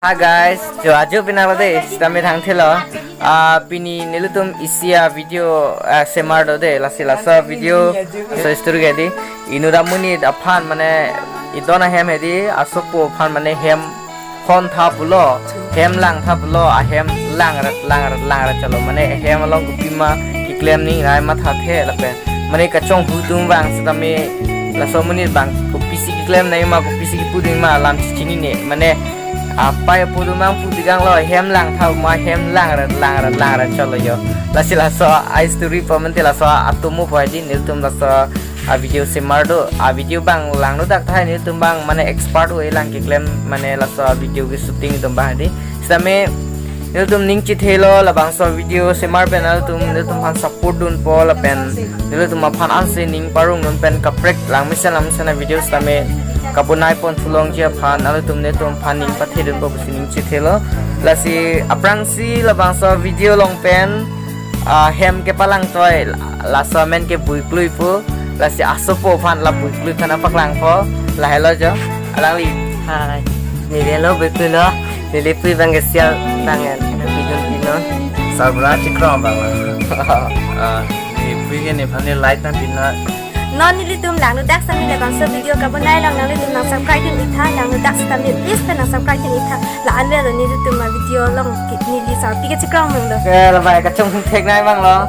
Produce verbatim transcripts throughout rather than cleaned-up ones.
Hi guys, jo ajo pinang lo de, sitame thangthelo. Ah, pini nelitum isi a-video, ah, semar do de, lasi laso video, so story ke di. Inut amonit aphan mane idon ahem hedi, asopo aphan mane hem hon tha pulo, hem lang tha pulo, ahem langret, langret, langret chalo. Mane hem along kopima keklem nangji mathathe lapen. Mane kachonghu atum abang sitame laso amonit abang kopisi keklem nangji ma, kopisi kipudun ma alam chinine. Mane apai apo atum abang pu dikang lo, hem lang tha ma, hem langret, langret, langret chalo jo. Lasi laso a-story pa mante laso atomo pa di nelitum laso a-video semar do, a-video abang langno dak tahai nelitum abang mane expert oi lang keklem mane laso a-video ke shooting atum abang di. Sitame nelitum ning chethelo labangso video semar pen nelitum, nelitum aphan support dunpo lapen nelitum aphan ansi ning parong dun pen kaprek langmesen langmesen a-video sitame kabonai pon thulongji aphan nelitum nelitum aphan ning pathe dunpo pusi ning chethelo. Lasi aphrangsi labangso video along pen ah, hem kepalang toi, la-, laso amen ke Buiklui pu, lasi asopo aphan la Buiklui aphan paklangpo, lahelo jo, alangli. Hi, neli lo Buiklui lo, neli pui abang ke sial abang en, pidun pinon. Sarbura chikrom abang. Ah, ne pui ke nephan ne light nangpinon. Non nelitum langno dak sitame labangso video kabonai along nanglitum nang subscribe kin itha, langno dak sitame please pen nang subscribe kin itha. La-an avelo nelitum a-video along ki-, neli sarpi kechikong nanglo. Ke labai kachonghu thek nai abang lo.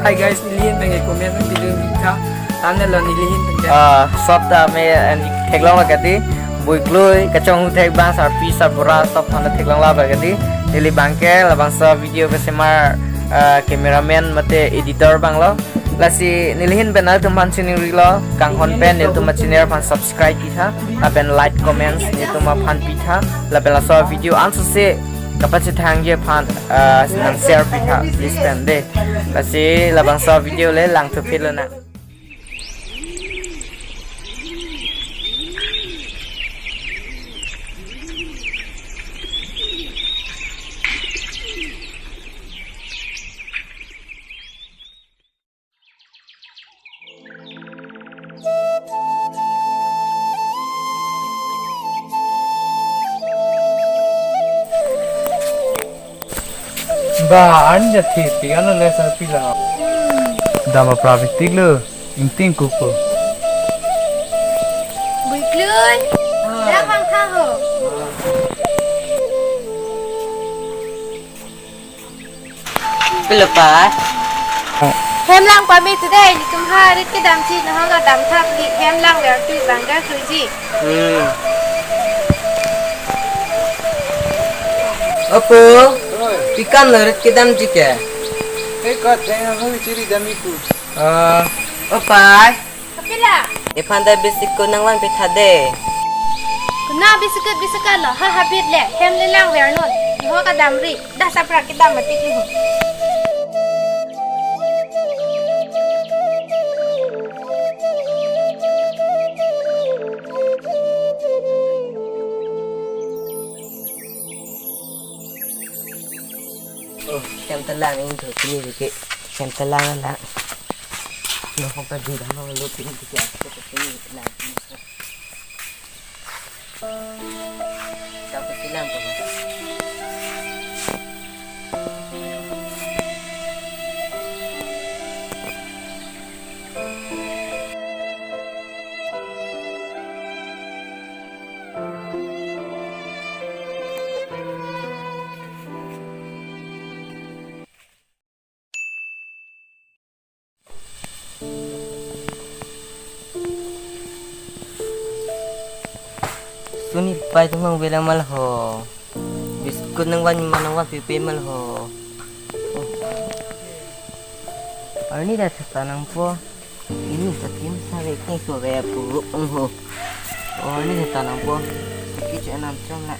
Hi guys, neli ahin pen ke comment nang video itha. La-an avelo neli ahin pen ke. Ah, sob ta me, eh, theklong la kati. Buiklui kachonghu thek abang sarpi sarbura sob aphan theklong la ba kati. Neli abang ke labangso video kesemar, eh, cameraman mate editor abang lo. Lasi neli ahin pen nangtum aphan chiningrilo, kanghon pen nelitum a-channel aphan subscribe pitha, lapen like, comments nelitum aphan pitha, lapen laso video ansose kapachethangji aphan, ah, nang share pitha, please pen de. Lasi labangso video le langthu philo na. Ba, an ja thi pi ano le sa pila. Dam apra pitik lo, ingting kupo. Buiklui, dak bang tha ho. Pilo pa? Hem lang pame today, nelitum ha rit kedamji, nahok adam thap di hem lang ver tu bangga suji. Hmm. Opo, oi. Pikan lo rit kedamji ke? Hei kot, hei hang hoi chiri damiku. Ah, opai. Kapila? Nephan ta biscuit ko nangvan pitha de. Kona biscuit biscuit lo, ha habit le, hem le lang ver non. Nahok adam ri, dak sapra kedam mati ki ho. Oh, hem ta lang ingthu pini ke. Hem ta lang lang. Nahok ta di dam lo pini ke. Pini lang. Kau ke silang ko. Suni pai tum nang velang mal ho. Biscuit nangvan ma nangvan pipe mal ho. Oh. Arni dak thata nangpo. Ini satim save keng so ve pu ho. Oh, ini thata nangpo. Kichu enam chom la.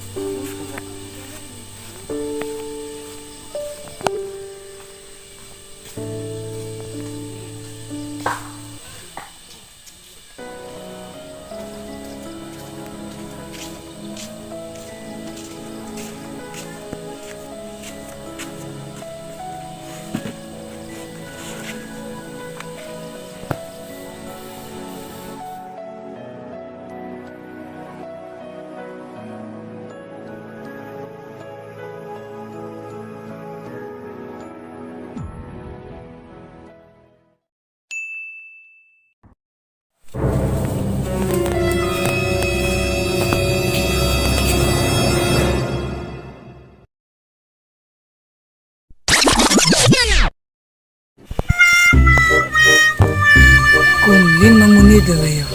Dolo yo.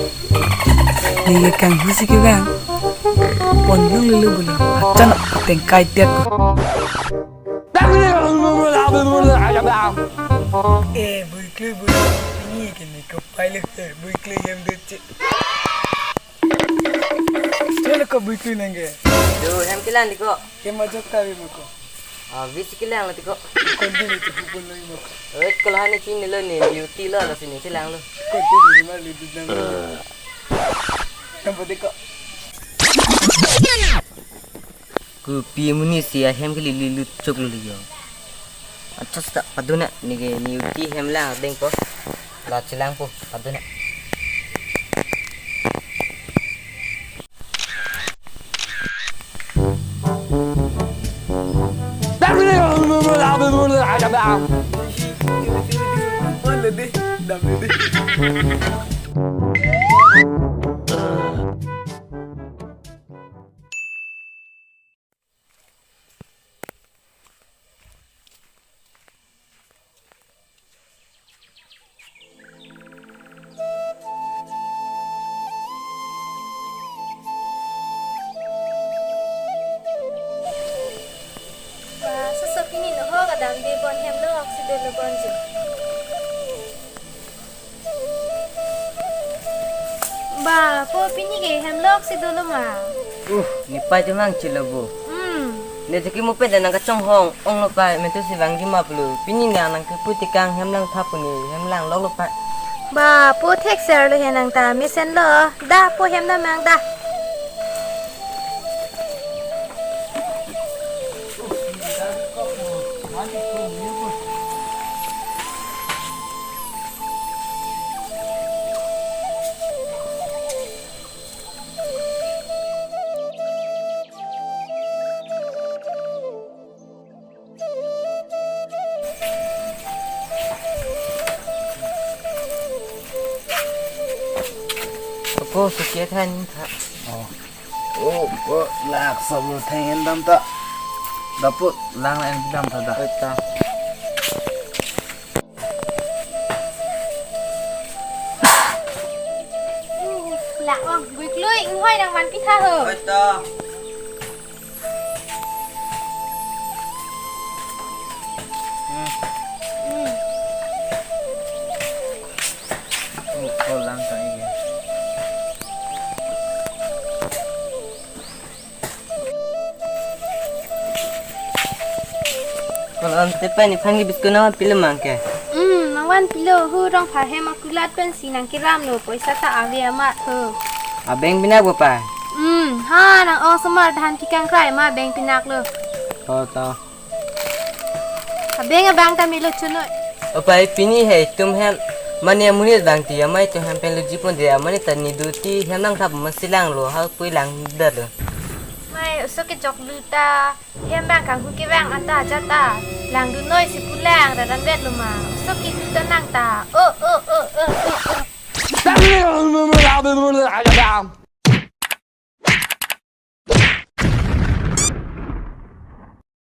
Neli kanghu si kevang. Pon lung lulu bulo. Achan ateng kai tiat ko. Eh, Bui Klui, Bui. Ini kini ko pilot, eh, Bui Klui hem dut che. Chalo ko Bui Klui nangke. Do hem kelang di ko. Hem ajok ta vi mo ko. Ah, visi kelang lo di ko. Konti ni tu pun lo mo ko. Eh, kalau hani chini lo ni, duty lo, lo sini kelang lo. Konti ni ma lu dut nang. Yang penting ko. Kopi amonit si ahem kali lili chok lo yo. Accha seta padun nang, neke ni duty hem lang deng po. La chelangpo, padun nang. Ba, soso pini no ho kadam de bon hem lo oksido lo bon jo. Ba, po pini ke hem lo oksido lo ma. Uh, ne pai chomang chilo bo. Hmm. Ne jeki mo pen nang kachonghong ong lo pai, men tu si vangji ma pulo. Pini nang nang kepu tikang hem lang thap pu ne hem lang lok lo pai. Ba, po thek ser lo he nang ta mesen lo. Da, po hem da mang da. Ako sukiat han tha. Oh. Oh, ko lak sabur thengen dam ta. Dapot lang lang dam ta da. Oi ta. Lak ong, Bui Klui, inghoi nang man pitha ho. Oi ta. Hmm. Hmm. Oh, ko lang ta iya. Ko ante pen iphan ke biskut nang pilo mang ke. Hmm, nang van pilo hu rong pha hem akulat pen si nang kiram lo poisa ta ave amat ho. Abeng pinak bo pa? Hmm, ha nang osomar than pikang krai ma abeng pinak lo. Oh, to. Abeng abang ta melo chunoi. Opai pini he tum hem. Mane amonit bang ti amai tum hem pen luji pon de amani ta ne duty hem lang thap masi lang lo ha pui lang dar lo. Mai oso kejok lu ta hem bang kanghu kevang anta aja ta. Lang dunoi si pulang raran vet lo ma. Oso kilu ta nang ta. Oh, oh, oh, oh, oh, oh.